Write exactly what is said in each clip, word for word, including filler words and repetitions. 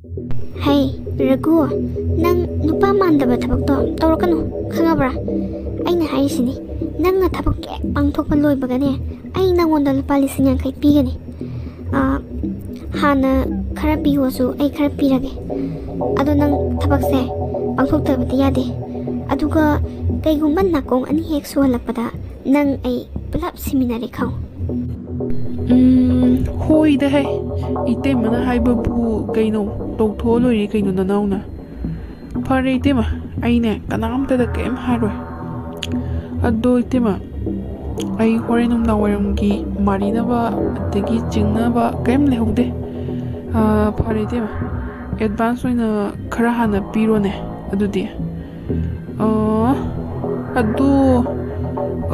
ꯍꯩ, ꯔꯘꯨ, ꯅꯪ ꯅꯨꯄꯥ ꯃꯥꯟꯗꯕ ꯊꯕꯛꯇꯣ ꯇꯧꯔꯛꯀꯅꯨ, ꯈꯪꯉꯕ꯭ꯔꯥ? ꯑꯩꯅ ꯍꯥꯏꯔꯤꯁꯤꯅꯤ, ꯅꯪꯅ ꯊꯕꯛ ꯍꯦꯛ ꯄꯥꯡꯊꯣꯛꯄ ꯂꯣꯏꯕꯒꯅꯦ, ꯑꯩ ꯅꯪꯉꯣꯟꯗ ꯂꯨꯄꯥ ꯂꯤꯁꯤꯡ ꯌꯥꯡꯈꯩ ꯄꯤꯒꯅꯤ꯫ ꯑꯥ, ꯍꯥꯟꯅ ꯈꯔ ꯄꯤꯌꯣꯁꯨ ꯑꯩ ꯈꯔ ꯄꯤꯔꯒꯦ꯫ ꯑꯗꯣ ꯅꯪ ꯊꯕꯛꯁꯦ ꯄꯥꯡꯊꯣꯛꯇꯕꯗꯤ ꯌꯥꯗꯦ꯫ ꯑꯗꯨꯒ ꯀꯩꯒꯨꯝꯕ ꯅꯥꯀꯣꯡ ꯑꯅꯤ ꯍꯦꯛ ꯁꯨꯍꯜꯂꯛꯄꯗ ꯅꯪ ꯑꯩ ꯄꯨꯂꯞ ꯁꯤꯃꯤꯟꯅꯔꯦ ꯈꯪꯉꯨ꯫ ꯎꯝ, ꯍꯣꯏꯗ ꯍꯦ, ꯏꯇꯩꯃꯅ ꯍꯥꯏꯕꯕꯨ ꯀꯩꯅꯣ, ꯇꯧꯊꯣꯛꯑ ꯂꯣꯏꯔꯦ ꯀꯩꯅꯣ ꯅꯅꯥꯎꯅ꯫ ꯐꯔꯦ ꯏꯇꯩꯃ, ꯑꯩꯅꯦ ꯀꯅꯥꯝꯇꯗ ꯀꯩꯝ ꯍꯥꯏꯔꯣꯏ꯫ ꯑꯗꯣ ꯏꯇꯩꯃ, ꯑꯩ ꯍꯣꯔꯦꯟ ꯅꯨꯡꯗꯥꯡ ꯋꯥꯏꯔꯝꯒꯤ ꯃꯥꯔꯤꯅꯕ ꯑꯗꯒꯤ ꯆꯤꯡꯅꯕ ꯀꯩꯝ ꯂꯩꯍꯧꯗꯦ꯫ ꯑꯥ, ꯐꯔꯦ ꯏꯇꯩꯃ, ꯑꯦꯗꯚꯥꯟꯁ ꯑꯣꯏꯅ ꯈꯔ ꯍꯥꯟꯅ ꯄꯤꯔꯣꯅꯦ ꯑꯗꯨꯗꯤ꯫ ꯑꯥ, ꯑꯗꯨ,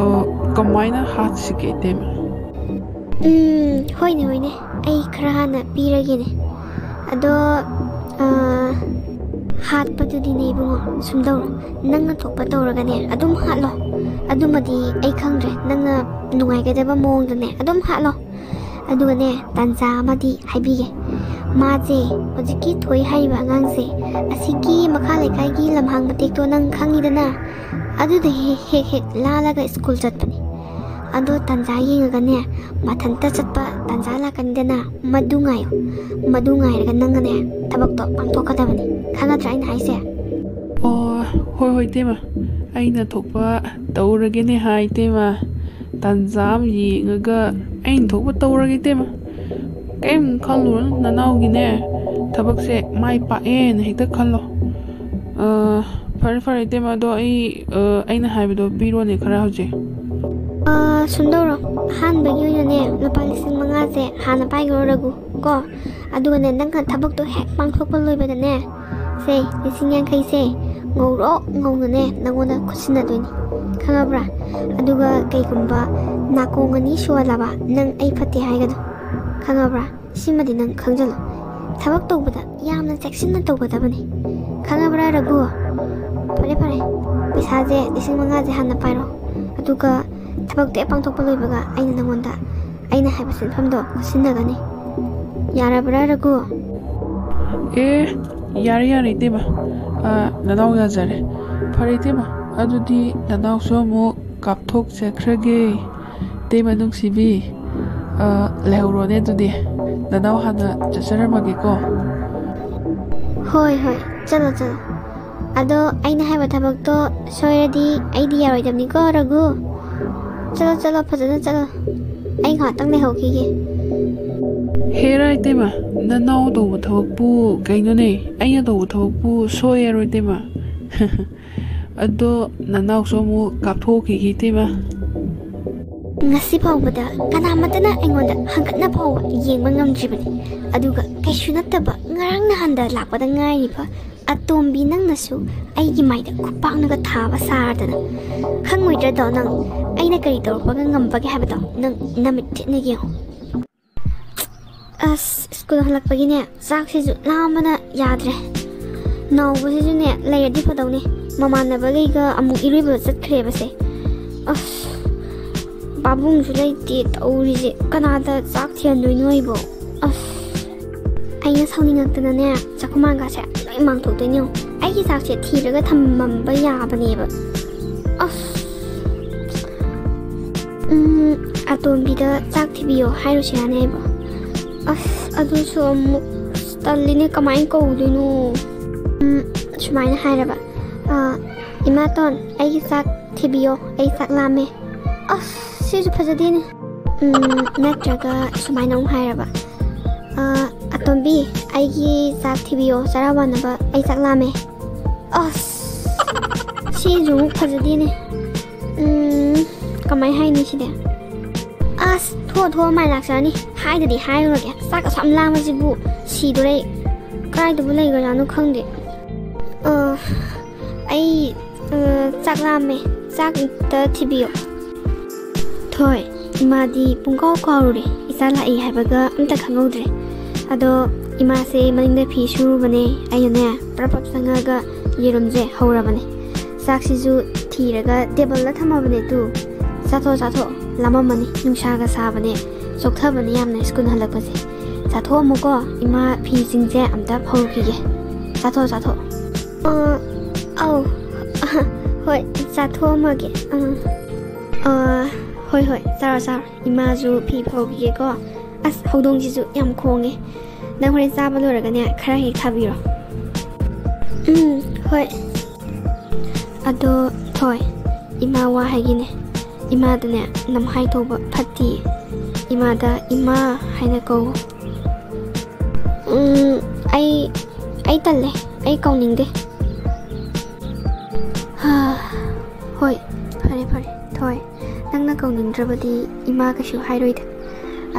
ꯑꯥ, ꯀꯃꯥꯏꯅ ꯍꯥꯠꯁꯤꯒꯦ ꯏꯇꯩꯃ? ꯎꯝ, ꯍꯣꯏꯅꯦ, ꯍꯣꯏꯅꯦ, ꯑꯩ ꯈꯔ ꯍꯥꯟꯅ ꯄꯤꯔꯒꯦꯅꯦ꯫ ꯑꯗꯣ, ꯑꯥ, ꯍꯥꯠꯄꯗꯨꯗꯤꯅꯦ ꯏꯕꯨꯡꯉꯣ, ꯁꯨꯝ ꯇꯧꯔꯣ, ꯅꯪꯅ ꯊꯣꯛꯄ ꯇꯧꯔꯒꯅꯦ ꯑꯗꯨꯝ ꯍꯥꯠꯂꯣ꯫ ꯑꯗꯨꯃꯗꯤ ꯑꯩ ꯈꯪꯗ꯭ꯔꯦ, ꯅꯪꯅ ꯅꯨꯡꯉꯥꯏꯒꯗꯕ ꯃꯑꯣꯡꯗꯅꯦ ꯑꯗꯨꯝ ꯍꯥꯠꯂꯣ꯫ ꯑꯗꯨꯒꯅꯦ, ꯇꯥꯟꯖꯥ ꯑꯃꯗꯤ ꯍꯥꯏꯕꯤꯒꯦ꯫ ꯃꯥꯁꯦ, ꯍꯧꯖꯤꯛꯀꯤ ꯊꯣꯏ ꯍꯥꯏꯔꯤꯕ ꯑꯉꯥꯡꯁꯦ, ꯑꯁꯤꯒꯤ ꯃꯈꯥ ꯂꯩꯀꯥꯏꯒꯤ ꯂꯝꯍꯥꯡ ꯃꯇꯦꯛꯇꯣ ꯅꯪ ꯈꯪꯉꯤꯗꯅ? ꯑꯗꯨꯗ ꯍꯦꯛ ꯍꯦꯛ ꯍꯦꯛ ꯂꯥꯜꯂꯒ ꯁ꯭ꯀꯨꯜ ꯆꯠꯄꯅꯦ꯫ ꯑꯗꯣ ꯇꯥꯟꯖꯥ ꯌꯦꯡꯉꯒꯅꯦ, ꯃꯊꯟꯇ ꯆꯠꯄ ꯇꯥꯟꯖꯥ ꯂꯥꯛꯀꯅꯤꯗꯅ, ꯃꯗꯨ ꯉꯥꯏꯌꯣ꯫ ꯃꯗꯨ ꯉꯥꯏꯔꯒ ꯅꯪꯅꯅꯦ ꯊꯕꯛꯇꯣ ꯄꯥꯡꯊꯣꯛꯀꯗꯕꯅꯤ꯫ ꯈꯪꯒꯗ꯭ꯔꯥ ꯑꯩꯅ ꯍꯥꯏꯁꯦ? ꯑꯣ, ꯍꯣꯏ ꯍꯣꯏ ꯏꯇꯩꯃ, ꯑꯩꯅ ꯊꯣꯛꯄ ꯇꯧꯔꯒꯦꯅꯦ ꯍꯥꯏ ꯏꯇꯩꯃ꯫ ꯇꯥꯟꯖꯥ ꯑꯃ ꯌꯦꯡꯉꯒ ꯑꯩꯅ ꯊꯣꯛꯄ ꯇꯧꯔꯒꯦ ꯏꯇꯩꯃ꯫ ꯀꯩꯝ ꯈꯜꯂꯨꯔꯅꯨ, ꯅꯅꯥꯎꯒꯤꯅꯦ ꯊꯕꯛꯁꯦ ꯃꯥꯏ ꯄꯥꯛꯑꯦꯅ ꯍꯦꯛꯇ ꯈꯜꯂꯣ꯫ ꯑ, ꯐꯔꯦ ꯐꯔꯦ ꯏꯇꯩꯃ, ꯑꯗꯣ ꯑꯩ, ꯑ, ꯑꯩꯅ ꯍꯥꯏꯕꯗꯣ ꯄꯤꯔꯣꯅꯦ ꯈꯔ ꯍꯧꯖꯤꯛ꯫ ꯑꯥ, ꯁꯨꯝ ꯇꯧꯔꯣ, ꯑꯍꯥꯟꯕꯒꯤ ꯑꯣꯏꯅꯅꯦ ꯂꯨꯄꯥ ꯂꯤꯁꯤꯡ ꯃꯉꯥꯁꯦ ꯍꯥꯟꯅ ꯄꯥꯏꯈ꯭ꯔꯣ ꯔꯘꯨ, ꯀꯣ꯫ ꯑꯗꯨꯒꯅꯦ, ꯅꯪꯅ ꯊꯕꯛꯇꯣ ꯍꯦꯛ ꯄꯥꯡꯊꯣꯛꯄ ꯂꯣꯏꯕꯗꯅꯦ, ꯁꯦ, ꯂꯤꯁꯤꯡ ꯌꯥꯡꯈꯩꯁꯦ ꯉꯧꯔꯣꯛ ꯉꯧꯅꯅꯦ ꯅꯪꯉꯣꯟꯗ ꯈꯨꯠꯁꯤꯟꯅꯗꯣꯏꯅꯤ, ꯈꯪꯉꯕ꯭ꯔꯥ? ꯑꯗꯨꯒ ꯀꯩꯒꯨꯝꯕ ꯅꯥꯀꯣꯡ ꯑꯅꯤ ꯁꯨꯍꯜꯂꯕ ꯅꯪ ꯑꯩ ꯐꯠꯇꯦ ꯍꯥꯏꯒꯅꯨ, ꯈꯪꯉꯕ꯭ꯔꯥ? ꯁꯤꯃꯗꯤ ꯅꯪ ꯈꯪꯖꯜꯂꯣ, ꯊꯕꯛ ꯇꯧꯕꯗ ꯌꯥꯝꯅ ꯆꯦꯛꯁꯤꯟꯅ ꯇꯧꯒꯗꯕꯅꯤ, ꯈꯪꯉꯕ꯭ꯔꯥ ꯔꯘꯨ? ꯐꯔꯦ ꯐꯔꯦ, ꯄꯩꯁꯥꯁꯦ ꯂꯤꯁꯤꯡ ꯃꯉꯥꯁꯦ ꯍꯥꯟꯅ ꯄꯥꯏꯔꯣ, ꯑꯗꯨꯒ ꯊꯕꯛꯇꯣ ꯍꯦꯛ ꯄꯥꯡꯊꯣꯛꯄ ꯂꯣꯏꯕꯒ ꯑꯩꯅ ꯅꯪꯉꯣꯟꯗ ꯑꯩꯅ ꯍꯥꯏꯕ ꯁꯤꯟꯐꯝꯗꯣ ꯁꯤꯟꯅꯒꯅꯤ꯫ ꯌꯥꯔꯕ꯭ꯔꯥ ꯔꯘꯨ? ꯑꯦ, ꯌꯥꯔꯦ, ꯌꯥꯔꯦ, ꯏꯇꯩꯃ꯫ ꯑ, ꯅꯅꯥꯎ ꯌꯥꯖꯔꯦ꯫ ꯐꯔꯦ, ꯏꯇꯩꯃ, ꯑꯗꯨꯗꯤ ꯅꯅꯥꯎꯁꯨ ꯑꯃꯨꯛ ꯀꯥꯞꯊꯣꯛꯆꯈ꯭ꯔꯒꯦ꯫ ꯏꯇꯩꯃ ꯅꯨꯡꯁꯤꯕꯤ, ꯑ, ꯂꯩꯍꯧꯔꯣꯅꯦ ꯑꯗꯨꯗꯤ꯫ ꯅꯅꯥꯎ ꯍꯥꯟꯅ ꯆꯠꯆꯔꯝꯃꯒꯦꯀꯣ꯫ ꯍꯣꯏ, ꯍꯣꯏ, ꯆꯠꯂꯣ, ꯆꯠꯂꯣ꯫ ꯑꯗꯣ ꯑꯩꯅ ꯍꯥꯏꯕ ꯊꯕꯛꯇꯣ ꯁꯣꯏꯔꯗꯤ ꯑꯩꯗꯤ ꯌꯥꯔꯣꯏꯗꯕꯅꯤꯀꯣ, ꯔꯘꯨ꯫ ꯆꯠꯂꯣ, ꯆꯠꯂꯣ, ꯐꯖꯅ ꯆꯠꯂꯣ꯫ ꯑꯩ ꯉꯥꯏꯍꯥꯛꯇꯪ ꯂꯩꯍꯧꯈꯤꯒꯦ꯫ ꯍꯦꯔꯥ ꯏꯇꯩꯃ, ꯅꯅꯥꯎ ꯇꯧꯕ ꯊꯕꯛꯄꯨ ꯀꯩꯅꯣꯅꯦ? ꯑꯩꯅ ꯇꯧꯕ ꯊꯕꯛꯄꯨ ꯁꯣꯏ ꯌꯥꯔꯣꯏ ꯏꯇꯩꯃ꯫ ꯑꯗꯣ ꯅꯅꯥꯎꯁꯨ ꯑꯃꯨꯛ ꯀꯥꯞꯊꯣꯛꯈꯤꯒꯦ ꯏꯇꯩꯃ꯫ ꯉꯁꯤ ꯐꯥꯎꯕꯗ ꯀꯅꯥꯃꯠꯇꯅ ꯑꯩꯉꯣꯟꯗ ꯍꯪꯒꯠꯅ ꯐꯥꯎꯕ ꯌꯦꯡꯕ ꯉꯝꯗ꯭ꯔꯤꯕꯅꯤ꯫ ꯑꯗꯨꯒ ꯀꯩꯁꯨ ꯅꯠꯇꯕ ꯉꯔꯥꯡ ꯅꯍꯥꯟꯗ ꯂꯥꯛꯄꯗ ꯉꯥꯏꯔꯤꯕ ꯑꯇꯣꯝꯕꯤ ꯅꯪꯅꯁꯨ ꯑꯩꯒꯤ ꯃꯥꯏꯗ ꯈꯨꯄꯥꯛꯅꯒ ꯊꯥꯕ ꯁꯥꯔꯗꯅ꯫ ꯈꯪꯉꯣꯏꯗ꯭ꯔꯗꯣ ꯅꯪ? ꯑꯩꯅ ꯀꯔꯤ ꯇꯧꯔꯛꯄꯒ ꯉꯝꯕꯒꯦ ꯍꯥꯏꯕꯗꯣ ꯅꯪ ꯅꯃꯤꯠ ꯊꯤꯠꯅ ꯌꯦꯡꯉꯣ꯫ ꯑꯁ, ꯁ꯭ꯀꯨꯜ ꯍꯜꯂꯛꯄꯒꯤꯅꯦ, ꯆꯥꯛꯁꯤꯁꯨ ꯂꯥꯝꯕꯅ ꯌꯥꯗ꯭ꯔꯦ꯫ ꯅꯥꯎꯕꯁꯤꯁꯨꯅꯦ, ꯂꯩꯔꯗꯤ ꯐꯗꯧꯅꯦ꯫ ꯃꯃꯥꯟꯅꯕꯈꯩꯒ ꯑꯃꯨꯛ ꯏꯔꯣꯏꯕ ꯆꯠꯈ꯭ꯔꯦꯕꯁꯦ꯫ ꯑꯁ, ꯄꯥꯕꯨꯡꯁꯨ ꯂꯩꯇꯦ ꯇꯧꯔꯤꯁꯦ꯫ ꯀꯅꯥꯗ ꯆꯥꯛ ꯊꯤꯍꯟꯗꯣꯏꯅꯣ ꯑꯩꯕꯣ? ꯑꯁ, ꯑꯩꯅ ꯁꯥꯎꯅꯤꯡꯉꯛꯇꯅꯅꯦ, ꯆꯥꯛꯈꯨꯃꯥꯡꯒꯁꯦ ꯂꯣꯏ ꯃꯥꯡꯊꯣꯛꯇꯣꯏꯅꯦ ꯌꯦꯡꯉꯣ꯫ ꯑꯩꯒꯤ ꯆꯥꯛꯁꯦ ꯊꯤꯔꯒ ꯊꯝꯃꯝꯕ ꯌꯥꯕꯅꯦꯕ꯫ ꯑꯁ, ꯎꯝ, ꯑꯇꯣꯝꯕꯤꯗ ꯆꯥꯛ ꯊꯤꯕꯤꯌꯣ ꯍꯥꯏꯔꯨꯁꯤꯔꯥꯅꯦ ꯑꯩꯕꯣ? ꯑꯁ, ꯑꯗꯨꯁꯨ ꯑꯃꯨꯛ, ꯑꯁ, ꯇꯜꯂꯤꯅꯦ, ꯀꯃꯥꯏꯅ ꯀꯧꯗꯣꯏꯅꯣ? ꯎꯝ, ꯁꯨꯃꯥꯏꯅ ꯍꯥꯏꯔꯕ, "ꯑ, ꯏꯃꯥꯇꯣꯟ, ꯑꯩꯒꯤ ꯆꯥꯛ ꯊꯤꯕꯤꯌꯣ, ꯑꯩ ꯆꯥꯛ ꯂꯥꯝꯃꯦ"꯫ ꯑꯁ, ꯁꯤꯁꯨ ꯐꯖꯗꯦꯅꯦ꯫ ꯎꯝ, ꯅꯠꯇ꯭ꯔꯒ ꯁꯨꯃꯥꯏꯅ ꯑꯃꯨꯛ ꯍꯥꯏꯔꯕ, "ꯑ, ꯑꯇꯣꯝꯕꯤ, ꯑꯩꯒꯤ ꯆꯥꯛ ꯊꯤꯕꯤꯌꯣ, ꯆꯔꯥ ꯋꯥꯅꯕ, ꯑꯩ ꯆꯥꯛ ꯂꯥꯝꯃꯦ"꯫ ꯑꯁ, ꯁꯤꯁꯨ ꯑꯃꯨꯛ ꯐꯖꯗꯦꯅꯦ꯫ ꯎꯝ, ꯀꯃꯥꯏ ꯍꯥꯏꯅꯤ ꯁꯤꯗꯤ? ꯑꯁ, ꯊꯣꯛꯑ ꯊꯣꯛꯑ ꯃꯥꯏ ꯂꯥꯛꯆꯔꯅꯤ꯫ ꯍꯥꯏꯗꯗꯤ ꯍꯥꯏꯔꯨꯔꯒꯦ꯫ ꯆꯥꯛ ꯑꯁꯨꯛ ꯌꯥꯝ ꯂꯥꯝꯕꯁꯤꯕꯨ ꯁꯤꯗꯣꯔꯦ꯫ ꯀꯗꯥꯏꯗꯕꯨ ꯂꯩꯈ꯭ꯔꯖꯥꯠꯅꯣ ꯈꯪꯗꯦ꯫ ꯑ, ꯑꯩ, ꯑ, ꯆꯥꯛ ꯂꯥꯝꯃꯦ꯫ ꯆꯥꯛ ꯑꯝꯇ ꯊꯤꯕꯤꯌꯣ꯫ ꯊꯣꯏ, ꯏꯃꯥꯗꯤ ꯄꯨꯡꯀꯥꯎ ꯀꯥꯎꯔꯨꯔꯦ꯫ ꯏꯆꯥ ꯂꯥꯛꯏ ꯍꯥꯏꯕꯒ ꯑꯝꯇ ꯈꯪꯍꯧꯗ꯭ꯔꯦ꯫ ꯑꯗꯣ ꯏꯃꯥꯁꯦ ꯃꯅꯤꯡꯗ ꯐꯤ ꯁꯨꯔꯨꯕꯅꯦ꯫ ꯑꯩꯅꯅꯦ, ꯄ꯭ꯔꯞ ꯄ꯭ꯔꯞ ꯆꯪꯉꯒ ꯌꯦꯔꯨꯝꯁꯦ ꯍꯧꯔꯕꯅꯦ꯫ ꯆꯥꯛꯁꯤꯁꯨ ꯊꯤꯔꯒ ꯇꯦꯕꯜꯗ ꯊꯝꯃꯕꯅꯦ ꯇꯨ꯫ ꯆꯥꯊꯣꯛ, ꯆꯥꯊꯣꯛ, ꯂꯥꯝꯃꯝꯃꯅꯤ꯫ ꯅꯨꯡꯁꯥꯒ ꯁꯥꯕꯅꯦ, ꯆꯣꯛꯊꯕꯅꯦ ꯌꯥꯝꯅ ꯁ꯭ꯀꯨꯜ ꯍꯜꯂꯛꯄꯁꯦ꯫ ꯆꯥꯊꯣꯛꯑꯝꯃꯨꯀꯣ, ꯏꯃꯥ ꯐꯤꯁꯤꯡꯁꯦ ꯑꯝꯇ ꯐꯧꯔꯨꯈꯤꯒꯦ꯫ ꯆꯥꯊꯣꯛ, ꯆꯥꯊꯣꯛ꯫ ꯑ, ꯑꯧ꯫ ꯍꯣꯏ, ꯆꯥꯊꯣꯛꯑꯝꯃꯒꯦ꯫ ꯑ, ꯑ, ꯍꯣꯏ, ꯍꯣꯏ, ꯆꯥꯔꯣ, ꯆꯥꯔꯣ꯫ ꯏꯃꯥꯁꯨ ꯐꯤ ꯐꯧꯈꯤꯒꯦꯀꯣ꯫ ꯑꯁ, ꯍꯧꯗꯣꯡꯁꯤꯁꯨ ꯌꯥꯝ ꯈꯣꯡꯉꯦ꯫ ꯅꯪ ꯍꯣꯔꯦꯟ ꯆꯥꯕ ꯂꯣꯏꯔꯒꯅꯦ, ꯈꯔ ꯍꯦꯛ ꯊꯥꯕꯤꯔꯣ꯫ ꯎꯝ, ꯍꯣꯏ꯫ ꯑꯗꯣ, ꯊꯣꯏ, ꯏꯃꯥ ꯋꯥ ꯍꯥꯏꯒꯦꯅꯦ꯫ ꯏꯃꯥꯗꯅꯦ, ꯅꯝꯍꯥꯏ ꯇꯧꯕ ꯐꯠꯇꯦ꯫ ꯏꯃꯥꯗ ꯏꯃꯥ ꯍꯥꯏꯅ ꯀꯧ꯫ ꯎꯝ, ꯑꯩ, ꯑꯩ ꯇꯜꯂꯦ꯫ ꯑꯩ ꯀꯧꯅꯤꯡꯗꯦ꯫ ꯍꯥ, ꯍꯣꯏ, ꯐꯔꯦ, ꯐꯔꯦ꯫ ꯊꯣꯏ, ꯅꯪꯅ ꯀꯧꯅꯤꯡꯗ꯭ꯔꯕꯗꯤ ꯏꯃꯥ ꯀꯩꯁꯨ ꯍꯥꯏꯔꯣꯏꯗ꯫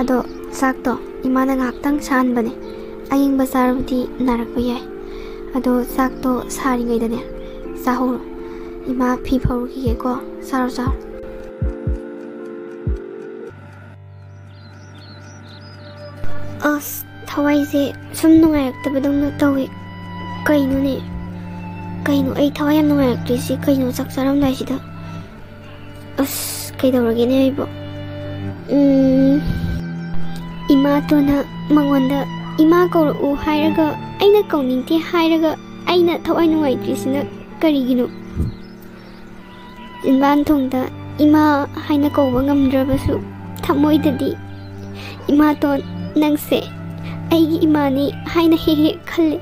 ꯑꯗꯣ ꯆꯥꯛꯇꯣ ꯏꯃꯥꯅ ꯉꯥꯏꯍꯥꯛꯇꯪ ꯁꯥꯍꯟꯕꯅꯦ꯫ ꯑꯏꯪꯕ ꯆꯥꯔꯕꯗꯤ ꯅꯥꯔꯛꯄ ꯌꯥꯏ꯫ ꯑꯗꯣ ꯆꯥꯛꯇꯣ ꯁꯥꯔꯤꯉꯩꯗꯅꯦ, ꯆꯥꯍꯧꯔꯣ꯫ ꯏꯃꯥ ꯐꯤ ꯐꯧꯔꯨꯈꯤꯒꯦꯀꯣ꯫ ꯆꯥꯔꯣ, ꯆꯥꯔꯣ꯫ ꯑꯁ, ꯊꯋꯥꯏꯁꯦ ꯁꯨꯝ ꯅꯨꯡꯉꯥꯏꯔꯛꯇꯕꯗꯧꯅ ꯇꯧꯋꯦ꯫ ꯀꯩꯅꯣꯅꯦ? ꯀꯩꯅꯣ ꯑꯩ ꯊꯋꯥꯏ ꯌꯥꯝ ꯅꯨꯡꯉꯥꯏꯔꯛꯇ꯭ꯔꯤꯁꯤ? ꯀꯩꯅꯣ ꯆꯥꯛ ꯆꯥꯔꯝꯗꯥꯏꯁꯤꯗ? ꯑꯁ, ꯀꯩꯗꯧꯔꯒꯦꯅꯦ ꯑꯩꯕꯣ? ꯎꯝ, ꯏꯃꯥꯇꯣꯟꯅ ꯃꯉꯣꯟꯗ "ꯏꯃꯥ ꯀꯧꯔꯛꯎ" ꯍꯥꯏꯔꯒ, ꯑꯩꯅ ꯀꯧꯅꯤꯡꯗꯦ ꯍꯥꯏꯔꯒ, ꯑꯩꯅ ꯊꯋꯥꯏ ꯅꯨꯡꯉꯥꯏꯇ꯭ꯔꯤꯁꯤꯅ ꯀꯔꯤꯒꯤꯅꯣ? ꯆꯤꯟꯕꯥꯟ ꯊꯣꯡꯗ "ꯏꯃꯥ" ꯍꯥꯏꯅ ꯀꯧꯕ ꯉꯝꯗ꯭ꯔꯕꯁꯨ, ꯊꯃꯣꯏꯗꯗꯤ "ꯏꯃꯥꯇꯣꯟ, ꯅꯪꯁꯦ ꯑꯩꯒꯤ ꯏꯃꯥꯅꯤ" ꯍꯥꯏꯅ ꯍꯦꯛ ꯍꯦꯛ ꯈꯜꯂꯤ꯫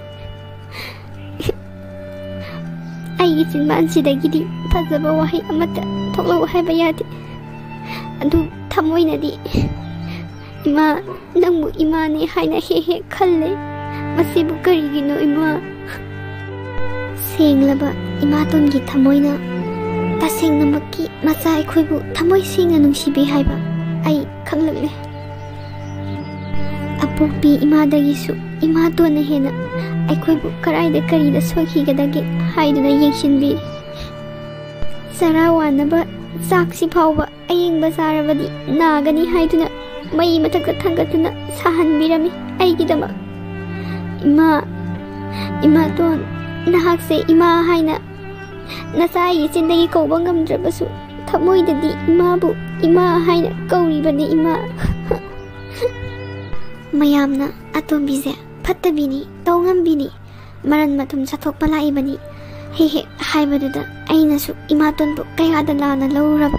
ꯑꯩꯒꯤ ꯆꯤꯟꯕꯥꯟꯁꯤꯗꯒꯤꯗꯤ ꯐꯖꯕ ꯋꯥꯍꯩ ꯑꯃꯠꯇ ꯊꯣꯛꯂꯛꯎ ꯍꯥꯏꯕ ꯌꯥꯗꯦ꯫ ꯑꯗꯨ ꯊꯃꯣꯏꯅꯗꯤ "ꯏꯃꯥ, ꯅꯪꯕꯨ ꯏꯃꯥꯅꯤ" ꯍꯥꯏꯅ ꯍꯦꯛ ꯍꯦꯛ ꯈꯜꯂꯦ꯫ ꯃꯁꯤꯕꯨ ꯀꯔꯤꯒꯤꯅꯣ, ꯏꯃꯥ? ꯁꯦꯡꯂꯕ ꯏꯃꯥꯇꯣꯟꯒꯤ ꯊꯃꯣꯏꯅ ꯇꯁꯦꯡꯅꯃꯛꯀꯤ ꯃꯆꯥ ꯑꯩꯈꯣꯏꯕꯨ ꯊꯃꯣꯏ ꯁꯦꯡꯅ ꯅꯨꯡꯁꯤꯕꯤ ꯍꯥꯏꯕ ꯑꯩ ꯈꯪꯂꯛꯂꯦ꯫ ꯑꯄꯣꯛꯄꯤ ꯏꯃꯥꯗꯒꯤꯁꯨ ꯏꯃꯥꯇꯣꯟꯅ ꯍꯦꯟꯅ ꯑꯩꯈꯣꯏꯕꯨ ꯀꯔꯥꯏꯗ ꯀꯔꯤꯗ ꯁꯣꯏꯈꯤꯒꯗꯒꯦ ꯍꯥꯏꯗꯨꯅ ꯌꯦꯡꯁꯤꯟꯕꯤꯔꯤ꯫ ꯆꯔꯥ ꯋꯥꯅꯕ ꯆꯥꯛꯁꯤ ꯐꯥꯎꯕ ꯑꯌꯤꯡꯕ ꯆꯥꯔꯕꯗꯤ ꯅꯥꯒꯅꯤ ꯍꯥꯏꯗꯨꯅ ꯃꯩ ꯃꯊꯛꯇ ꯊꯥꯡꯒꯠꯇꯨꯅ ꯁꯥꯍꯟꯕꯤꯔꯝꯃꯤ ꯑꯩꯒꯤꯗꯃꯛ꯫ ꯏꯃꯥ, ꯏꯃꯥꯇꯣꯟ, ꯅꯍꯥꯛꯁꯦ ꯏꯃꯥ ꯍꯥꯏꯅ ꯅꯆꯥ ꯑꯩꯒꯤ ꯆꯤꯟꯗꯒꯤ ꯀꯧꯕ ꯉꯝꯗ꯭ꯔꯕꯁꯨ, ꯊꯃꯣꯏꯗꯗꯤ ꯏꯃꯥꯕꯨ ꯏꯃꯥ ꯍꯥꯏꯅ ꯀꯧꯔꯤꯕꯅꯤ, ꯏꯃꯥ꯫ ꯃꯌꯥꯝꯅ "ꯑꯇꯣꯝꯕꯤꯁꯦ ꯐꯠꯇꯕꯤꯅꯤ, ꯇꯧ ꯉꯝꯕꯤꯅꯤ, ꯃꯔꯟ ꯃꯊꯨꯝ ꯆꯥꯊꯣꯛꯄ ꯂꯥꯛꯏꯕꯅꯤ" ꯍꯦꯛ ꯍꯦꯛ ꯍꯥꯏꯕꯗꯨꯗ ꯑꯩꯅꯁꯨ ꯏꯃꯥꯇꯣꯟꯕꯨ ꯀꯌꯥꯗ ꯂꯥꯟꯅ ꯂꯧꯔꯨꯔꯕ꯫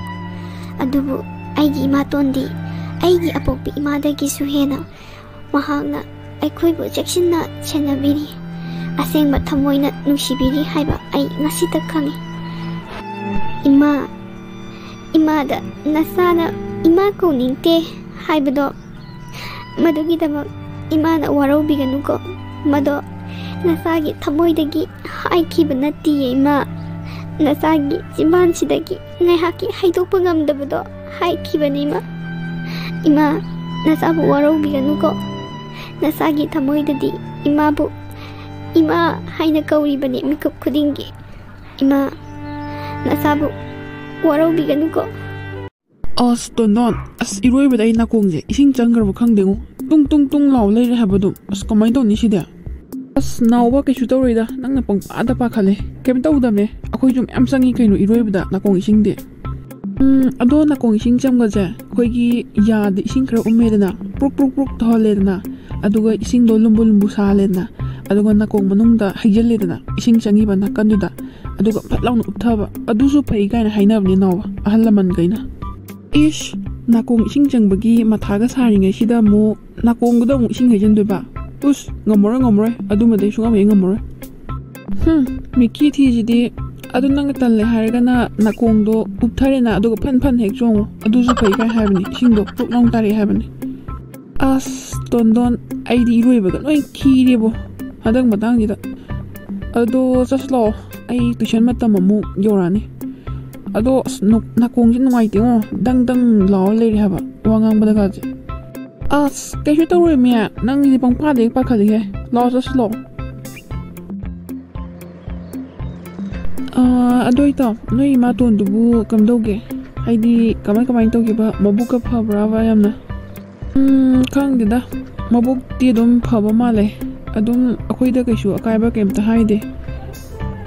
ꯑꯗꯨꯕꯨ ꯑꯩꯒꯤ ꯏꯃꯥꯇꯣꯟꯗꯤ ꯑꯩꯒꯤ ꯑꯄꯣꯛꯄꯤ ꯏꯃꯥꯗꯒꯤꯁꯨ ꯍꯦꯟꯅ ꯃꯍꯥꯛꯅ ꯑꯩꯈꯣꯏꯕꯨ ꯆꯦꯛꯁꯤꯟꯅ ꯁꯦꯟꯅꯕꯤꯔꯤ꯫ ꯑꯁꯦꯡꯕ ꯊꯃꯣꯏꯅ ꯅꯨꯡꯁꯤꯕꯤꯔꯤ ꯍꯥꯏꯕ ꯑꯩ ꯉꯁꯤꯇ ꯈꯪꯉꯤ꯫ ꯏꯃꯥ, ꯏꯃꯥꯗ ꯅꯆꯥꯅ "ꯏꯃꯥ ꯀꯧꯅꯤꯡꯗꯦ" ꯍꯥꯏꯕꯗꯣ, ꯃꯗꯨꯒꯤꯗꯃꯛ ꯏꯃꯥꯅ ꯋꯥꯔꯧꯕꯤꯒꯅꯨꯀꯣ꯫ ꯃꯗꯣ ꯅꯆꯥꯒꯤ ꯊꯃꯣꯏꯗꯒꯤ ꯍꯥꯏꯈꯤꯕ ꯅꯠꯇꯤꯌꯦ, ꯏꯃꯥ꯫ ꯅꯆꯥꯒꯤ ꯆꯤꯝꯕꯥꯟꯁꯤꯗꯒꯤ ꯉꯥꯏꯍꯥꯛꯀꯤ ꯍꯩꯗꯣꯛꯄ ꯉꯝꯗꯕꯗꯣ ꯍꯥꯏꯈꯤꯕꯅꯤ, ꯏꯃꯥ꯫ ꯏꯃꯥ, ꯅꯆꯥꯕꯨ ꯋꯥꯔꯧꯕꯤꯒꯅꯨꯀꯣ꯫ ꯅꯆꯥꯒꯤ ꯊꯃꯣꯏꯗꯗꯤ ꯏꯃꯥꯕꯨ "ꯏꯃꯥ" ꯍꯥꯏꯅ ꯀꯧꯔꯤꯕꯅꯤ ꯃꯤꯀꯨꯞ ꯈꯨꯗꯤꯡꯒꯤ꯫ ꯏꯃꯥ, ꯅꯆꯥꯕꯨ ꯋꯥꯔꯧꯕꯤꯒꯅꯨꯀꯣ꯫ ꯑꯁ, ꯇꯣꯟꯗꯣꯟ, ꯑꯁ, ꯏꯔꯣꯏꯕꯗ ꯑꯩ ꯅꯥꯀꯣꯡꯁꯦ ꯏꯁꯤꯡ ꯆꯪꯈ꯭ꯔꯕ ꯈꯪꯗꯦꯉꯣ꯫ ꯇꯨꯡ, ꯇꯨꯡ, ꯇꯨꯡ ꯂꯥꯎ ꯂꯩꯔꯦ ꯍꯥꯏꯕ ꯑꯗꯨꯝ꯫ ꯑꯁ, ꯀꯃꯥꯏꯅ ꯇꯧꯅꯤ ꯁꯤꯗꯤ? ꯑꯁ, ꯅꯥꯎꯕ, ꯀꯩꯁꯨ ꯇꯧꯔꯣꯏꯗ, ꯅꯪꯅ ꯄꯪꯄꯥꯗ ꯄꯥꯈꯠꯂꯦ꯫ ꯀꯩꯝ ꯇꯧꯗꯕꯅꯦ, ꯑꯩꯈꯣꯏꯁꯨ ꯃꯌꯥꯝ ꯆꯪꯉꯤ ꯀꯩꯅꯣ ꯏꯔꯣꯏꯕꯗ ꯅꯥꯀꯣꯡ ꯏꯁꯤꯡꯗꯤ꯫ ꯎꯝ, ꯑꯗꯣ ꯅꯥꯀꯣꯡ ꯏꯁꯤꯡ ꯆꯪꯕꯁꯦ ꯑꯩꯈꯣꯏꯒꯤ ꯌꯥꯗ ꯏꯁꯤꯡ ꯈꯔ ꯎꯝꯃꯦꯗꯅ, ꯄ꯭ꯔꯨꯛ, ꯄ꯭ꯔꯨꯛ, ꯄ꯭ꯔꯨꯛ ꯇꯧꯍꯜꯂꯦꯗꯅ, ꯑꯗꯨꯒ ꯏꯁꯤꯡꯗꯣ ꯂꯨꯝꯕꯨ ꯂꯨꯝꯕꯨ ꯁꯥꯍꯜꯂꯦꯗꯅ, ꯑꯗꯨꯒ ꯅꯥꯀꯣꯡ ꯃꯅꯨꯡꯗ ꯍꯩꯖꯤꯜꯂꯦꯗꯅ, ꯏꯁꯤꯡ ꯆꯪꯉꯤꯕ ꯅꯥꯀꯟꯗꯨꯗ, ꯑꯗꯨꯒ ꯐꯠ ꯂꯥꯎꯅ ꯎꯞꯊꯕ꯫ ꯑꯗꯨꯁꯨ ꯐꯩ ꯀꯥꯏꯅ ꯍꯥꯏꯅꯕꯅꯦ ꯅꯥꯎꯕ, ꯑꯍꯜ ꯂꯃꯟꯈꯩꯅ꯫ ꯏꯁ, ꯅꯥꯀꯣꯡ ꯏꯁꯤꯡ ꯆꯪꯕꯒꯤ ꯃꯊꯥꯒ ꯁꯥꯔꯤꯉꯩꯁꯤꯗ ꯑꯃꯨꯛ ꯅꯥꯀꯣꯡꯗꯨꯗ ꯑꯃꯨꯛ ꯏꯁꯤꯡ ꯍꯩꯖꯤꯟꯗꯣꯏꯕ? ꯎꯁ, ꯉꯝꯃꯔꯣꯏ, ꯉꯝꯃꯔꯣꯏ, ꯑꯗꯨꯃꯗꯤ ꯑꯩ ꯁꯨꯡꯉꯝ ꯍꯦꯛ ꯉꯝꯃꯔꯣꯏ꯫ ꯍꯨꯝ, ꯃꯤꯠꯈꯤ ꯊꯤꯁꯤꯗꯤ꯫ ꯑꯗꯨ ꯅꯪꯅ ꯇꯜꯂꯦ ꯍꯥꯏꯔꯒꯅ ꯅꯥꯀꯣꯡꯗꯣ ꯎꯞꯊꯔꯦꯅ, ꯑꯗꯨꯒ ꯐꯟ ꯐꯟ ꯍꯦꯛ ꯆꯣꯡꯉꯨ, ꯑꯗꯨꯁꯨ ꯐꯩ ꯀꯥꯏ ꯍꯥꯏꯕꯅꯤ, ꯏꯁꯤꯡꯗꯣ ꯄ꯭ꯔꯨꯛ ꯂꯥꯎꯅ ꯇꯥꯔꯛꯑꯦ ꯍꯥꯏꯕꯅꯤ꯫ ꯑꯁ, ꯇꯣꯟꯗꯣꯟ, ꯑꯩꯗꯤ ꯏꯔꯣꯏꯕꯒ ꯂꯣꯏ ꯈꯤꯔꯦꯕꯣ ꯍꯟꯗꯛ ꯃꯇꯥꯡꯁꯤꯗ꯫ ꯑꯗꯣ ꯆꯠꯁꯤ ꯂꯥꯛꯑꯣ, ꯑꯩ ꯇꯨꯏꯁꯟ ꯃꯇꯝ ꯑꯃꯨꯛ ꯌꯧꯔꯛꯑꯅꯤ꯫ ꯑꯗꯣ ꯑꯁ, ꯅꯨ-, ꯅꯥꯀꯣꯡꯁꯦ ꯅꯨꯡꯉꯥꯏꯇꯦꯉꯣ, ꯗꯪ ꯗꯪ ꯂꯥꯎꯔ ꯂꯩꯔꯦ ꯍꯥꯏꯕ ꯋꯥ ꯉꯥꯡꯕꯗꯒꯁꯦ꯫ ꯑꯁ, ꯀꯩꯁꯨ ꯇꯧꯔꯣꯏ ꯃꯤ, ꯅꯪꯒꯤꯗꯤ ꯄꯪꯄꯥꯗ ꯍꯦꯛ ꯄꯥꯈꯠꯂꯤꯍꯦ꯫ ꯂꯥꯛꯑꯣ, ꯆꯠꯁꯤ ꯂꯥꯛꯑꯣ꯫ ꯑꯥ, ꯑꯗꯣ ꯏꯇꯥꯎ, ꯅꯣꯏ ꯏꯃꯥꯇꯣꯟꯗꯨꯕꯨ ꯀꯝꯗꯧꯒꯦ? ꯍꯥꯏꯗꯤ, ꯀꯃꯥꯏ ꯀꯃꯥꯏ ꯇꯧꯒꯦꯕ? ꯃꯕꯨꯛꯀ ꯐꯕ꯭ꯔꯥꯕ ꯌꯥꯝꯅ? ꯎꯝ, ꯈꯪꯗꯦꯗ, ꯃꯕꯨꯛꯇꯤ ꯑꯗꯨꯝ ꯐꯕ ꯃꯥꯜꯂꯦ꯫ ꯑꯗꯨꯝ ꯑꯩꯈꯣꯏꯗ ꯀꯩꯁꯨ ꯑꯀꯥꯏꯕ ꯀꯩꯝꯇ ꯍꯥꯏꯗꯦ꯫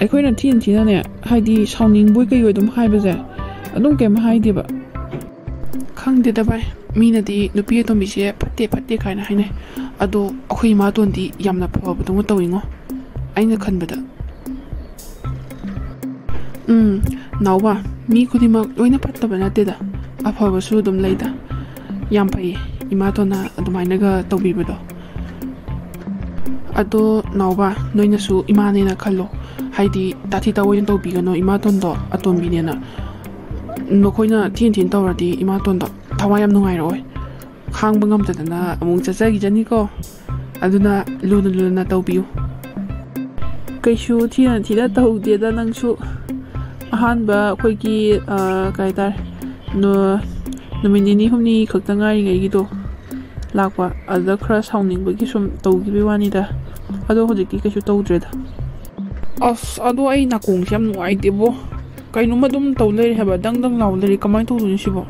ꯑꯩꯈꯣꯏꯅ ꯊꯤꯅ ꯊꯤꯅꯅꯦ, ꯍꯥꯏꯗꯤ, ꯁꯥꯎꯅꯤꯡꯕꯣꯏ ꯀꯩꯕꯣꯏ ꯑꯗꯨꯝ ꯍꯥꯏꯕꯁꯦ, ꯑꯗꯨꯝ ꯀꯩꯝ ꯍꯥꯏꯗꯦꯕ꯫ ꯈꯪꯗꯦꯗ ꯚꯥꯏ, ꯃꯤꯅꯗꯤ ꯅꯨꯄꯤ ꯑꯇꯣꯝꯕꯤꯁꯦ ꯐꯠꯇꯦ ꯐꯠꯇꯦ ꯀꯥꯏꯅ ꯍꯥꯏꯅꯩ꯫ ꯑꯗꯣ ꯑꯩꯈꯣꯏ ꯏꯃꯥꯇꯣꯟꯗꯤ ꯌꯥꯝꯅ ꯐꯕꯗꯧꯅ ꯇꯧꯏꯉꯣ, ꯑꯩꯅ ꯈꯟꯕꯗ꯫ ꯎꯝ, ꯅꯥꯎꯕ, ꯃꯤ ꯈꯨꯗꯤꯡꯃꯛ ꯂꯣꯏꯅ ꯐꯠꯇꯕ ꯅꯠꯇꯦꯗ, ꯑꯐꯕꯁꯨ ꯑꯗꯨꯝ ꯂꯩꯗ꯫ ꯌꯥꯝ ꯐꯩꯌꯦ ꯏꯃꯥꯇꯣꯟꯅ ꯑꯗꯨꯃꯥꯏꯅꯒ ꯇꯧꯕꯤꯕꯗꯣ꯫ ꯑꯗꯣ ꯅꯥꯎꯕ, ꯅꯣꯏꯅꯁꯨ ꯏꯃꯥꯅꯦꯅ ꯈꯜꯂꯣ, ꯍꯥꯏꯗꯤ ꯇꯥꯊꯤ ꯇꯥꯑꯣꯏꯅ ꯇꯧꯕꯤꯒꯅꯣ ꯏꯃꯥꯇꯣꯟꯗꯣ, ꯑꯇꯣꯝꯕꯤꯅꯦꯅ꯫ ꯅꯈꯣꯏꯅ ꯊꯤꯅ ꯊꯤꯅ ꯇꯧꯔꯗꯤ ꯏꯃꯥꯇꯣꯟꯗꯣ ꯊꯋꯥꯏ ꯌꯥꯝ ꯅꯨꯡꯉꯥꯏꯔꯛꯑꯣꯏ, ꯈꯥꯡꯕ ꯉꯝꯗꯗꯅ ꯑꯃꯨꯛ ꯆꯠꯆꯈꯤꯖꯅꯤꯀꯣ꯫ ꯑꯗꯨꯅ ꯂꯨꯅ ꯂꯨꯅ ꯇꯧꯕꯤꯌꯨ꯫ ꯀꯩꯁꯨ ꯊꯤꯅ ꯊꯤꯅ ꯇꯧꯗꯦꯗ ꯅꯪꯁꯨ꯫ ꯑꯍꯥꯟꯕ ꯑꯩꯈꯣꯏꯒꯤ, ꯑ, ꯀꯩ ꯍꯥꯏꯇꯥꯔꯦ, ꯅꯨ-, ꯅꯨꯃꯤꯠ ꯅꯤꯅꯤ ꯍꯨꯝꯅꯤ ꯈꯛꯇ ꯉꯥꯏꯔꯤꯉꯩꯒꯤꯗꯣ ꯂꯥꯛꯄ, ꯑꯗꯨꯗ ꯈꯔ ꯁꯥꯎꯅꯤꯡꯕꯒꯤ ꯁꯨꯝ ꯇꯧꯈꯤꯕꯒꯤ ꯋꯥꯅꯤꯗ꯫ ꯑꯗꯣ ꯍꯧꯖꯤꯛꯇꯤ ꯀꯩꯁꯨ ꯇꯧꯗ꯭ꯔꯦꯗ꯫ ꯑꯁ, ꯑꯗꯣ ꯑꯩ ꯅꯥꯀꯣꯡꯁꯦ ꯌꯥꯝ ꯅꯨꯡꯉꯥꯏꯇꯦꯕꯣ꯫ ꯀꯩꯅꯣꯝꯃ ꯑꯗꯨꯝ ꯇꯧ ꯂꯩꯔꯦ ꯍꯥꯏꯕ, ꯗꯪ ꯗꯪ ꯂꯥꯎ ꯂꯩꯔꯦ꯫ ꯀꯃꯥꯏꯅ ꯇꯧꯗꯣꯏꯅꯣ ꯁꯤꯕꯣ?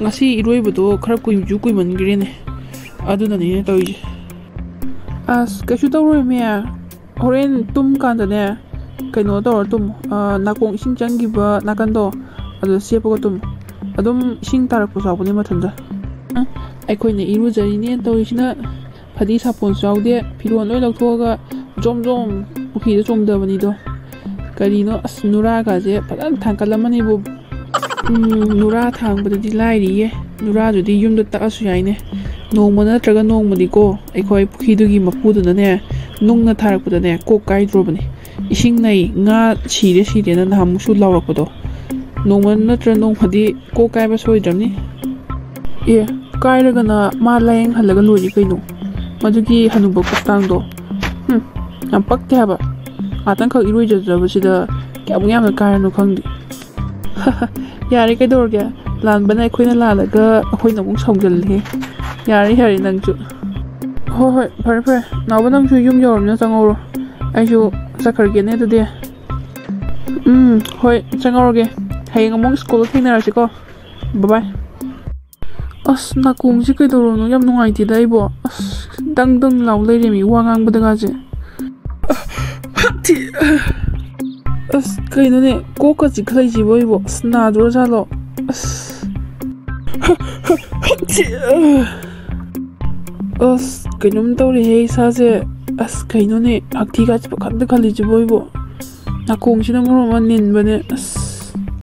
ꯉꯁꯤ ꯏꯔꯣꯏꯕꯗꯣ ꯈꯔ ꯀꯨꯏꯁꯨ ꯀꯨꯏꯃꯟꯈ꯭ꯔꯦꯅꯦ, ꯑꯗꯨꯅꯅꯤꯅꯦ ꯇꯧꯔꯤꯁꯦ꯫ ꯑꯁ, ꯀꯩꯁꯨ ꯇꯧꯔꯣꯏꯃꯦ꯫ ꯍꯣꯔꯦꯟ ꯇꯨꯝ ꯀꯥꯟꯗꯅꯦ, ꯀꯩꯅꯣ ꯇꯧꯔ ꯇꯨꯝꯃꯣ꯫ ꯑ, ꯅꯥꯀꯣꯡ ꯏꯁꯤꯡ ꯆꯪꯈꯤꯕ ꯅꯥꯀꯟꯗꯣ, ꯑꯗꯨꯗ ꯆꯦꯞꯄꯒ ꯇꯨꯝꯃꯣ꯫ ꯑꯗꯨꯝ ꯏꯁꯤꯡ ꯇꯥꯔꯛꯄꯁꯨ ꯌꯥꯎꯕꯅꯦ ꯃꯊꯟꯇ꯫ ꯑꯩꯈꯣꯏꯅ ꯏꯔꯨꯖꯔꯤꯅꯦꯅ ꯇꯧꯔꯤꯁꯤꯅ ꯐꯗꯤ ꯁꯥꯄꯣꯟꯁꯨ ꯌꯥꯎꯗꯦ, ꯐꯤꯔꯣꯜ ꯂꯣꯏ ꯂꯧꯊꯣꯛꯑꯒ ꯖꯣꯝ ꯖꯣꯝ ꯄꯨꯈ꯭ꯔꯤꯗ ꯆꯣꯡꯊꯕꯅꯤꯗꯣ꯫ ꯀꯔꯤꯅꯣ, ꯑꯁ, ꯅꯨꯔꯥꯒꯁꯦ ꯐꯖꯅ ꯊꯥꯡꯀꯠꯂꯝꯃꯅꯤꯕꯨ꯫ ꯎꯝ, ꯅꯨꯔꯥ ꯊꯥꯡꯕꯗꯗꯤ ꯂꯥꯏꯔꯤꯌꯦ, ꯅꯨꯔꯥꯗꯨꯗꯤ ꯌꯨꯝꯗ ꯇꯛꯑꯁꯨ ꯌꯥꯏꯅꯦ꯫ ꯅꯣꯡꯃ ꯅꯠꯇ꯭ꯔꯒ ꯅꯣꯡꯃꯗꯤꯀꯣ, ꯑꯩꯈꯣꯏ ꯄꯨꯈ꯭ꯔꯤꯗꯨꯒꯤ ꯃꯄꯨꯗꯨꯅꯅꯦ, ꯅꯨꯡꯅ ꯊꯥꯔꯛꯄꯗꯅꯦ, ꯀꯣꯛ ꯀꯥꯏꯗ꯭ꯔꯣꯕꯅꯦ꯫ ꯏꯁꯤꯡ ꯅꯩ, ꯉꯥ ꯁꯤꯔꯦ ꯁꯤꯔꯦꯅ ꯅꯍꯥꯟꯃꯨꯛꯁꯨ ꯂꯥꯎꯔꯛꯄꯗꯣ, ꯅꯣꯡꯃ ꯅꯠꯇ꯭ꯔ ꯅꯣꯡꯃꯗꯤ ꯀꯣꯛ ꯀꯥꯏꯕ ꯁꯣꯏꯗ꯭ꯔꯕꯅꯤ꯫ ꯑꯦ, ꯀꯥꯏꯔꯒꯅ ꯃꯥ ꯂꯥꯌꯦꯡꯍꯜꯂꯒ ꯂꯣꯏꯔꯦ ꯀꯩꯅꯣ, ꯃꯗꯨꯒꯤ ꯍꯅꯨꯕ ꯀꯣꯛꯇꯥꯡꯗꯣ꯫ ꯍꯨꯝ, ꯌꯥꯝ ꯄꯛꯇꯦ ꯍꯥꯏꯕ꯫ ꯉꯥꯛꯇꯪꯈꯛ ꯏꯔꯣꯏꯖꯗ꯭ꯔꯕꯁꯤꯗ ꯀꯌꯥꯃꯨꯛ ꯌꯥꯝꯅ ꯀꯥꯏꯔꯅꯣ ꯈꯪꯗꯦ꯫ ꯌꯥꯔꯦ, ꯀꯩꯗꯧꯔꯒꯦ? ꯂꯥꯟꯕꯅ ꯑꯩꯈꯣꯏꯅ ꯂꯥꯜꯂꯒ ꯑꯩꯈꯣꯏꯅ ꯑꯃꯨꯛ ꯁꯥꯎꯖꯜꯂꯦ꯫ ꯌꯥꯔꯦ, ꯌꯥꯔꯦ, ꯅꯪꯁꯨ꯫ ꯍꯣꯏ, ꯍꯣꯏ, ꯐꯔꯦ, ꯐꯔꯦ꯫ ꯅꯥꯎꯕ, ꯅꯪꯁꯨ ꯌꯨꯝ ꯌꯧꯔꯕꯅꯤꯅ ꯆꯪꯍꯧꯔꯣ꯫ ꯑꯩꯁꯨ ꯆꯠꯈ꯭ꯔꯒꯦꯅꯦ ꯑꯗꯨꯗꯤ꯫ ꯎꯝ, ꯍꯣꯏ, ꯆꯪꯍꯧꯔꯒꯦ꯫ ꯍꯌꯦꯡ ꯑꯃꯨꯛ ꯁ꯭ꯀꯨꯜꯗ ꯊꯦꯡꯅꯔꯁꯤꯀꯣ꯫ ꯕꯥꯏ ꯕꯥꯏ꯫ ꯑꯁ, ꯅꯥꯀꯣꯡꯁꯤ ꯀꯩꯗꯧꯔꯕꯅꯣ? ꯌꯥꯝ ꯅꯨꯡꯉꯥꯏꯇꯦꯗ ꯑꯩꯕꯣ꯫ ꯑꯁ, ꯗꯪ ꯗꯪ ꯂꯥꯎ ꯂꯩꯔꯦꯃꯤ ꯋꯥ ꯉꯥꯡꯕꯗꯒꯁꯦ꯫ ꯍꯛꯊꯤ꯫ ꯑꯁ, ꯀꯩꯅꯣꯅꯦ, ꯀꯣꯛꯀ ꯆꯤꯛꯈꯠꯂꯛꯏꯁꯤꯕꯣ ꯑꯩꯕꯣ? ꯑꯁ, ꯅꯥꯗꯣꯔꯖꯥꯠꯂꯣ? ꯑꯁ꯫ ꯑꯁ, ꯀꯩꯅꯣꯝ ꯇꯧꯔꯦꯍꯦ ꯏꯁꯥꯁꯦ꯫ ꯑꯁ, ꯀꯩꯅꯣꯅꯦ, ꯍꯛꯊꯤ ꯀꯥꯁꯦ ꯄꯪꯈꯟꯗ ꯈꯜꯂꯤꯁꯤꯕꯣ ꯑꯩꯕꯣ? ꯅꯥꯀꯣꯡꯁꯤꯅ ꯃꯔꯣꯟ ꯑꯃ ꯅꯤꯟꯕꯅꯦ꯫ ꯑꯁ,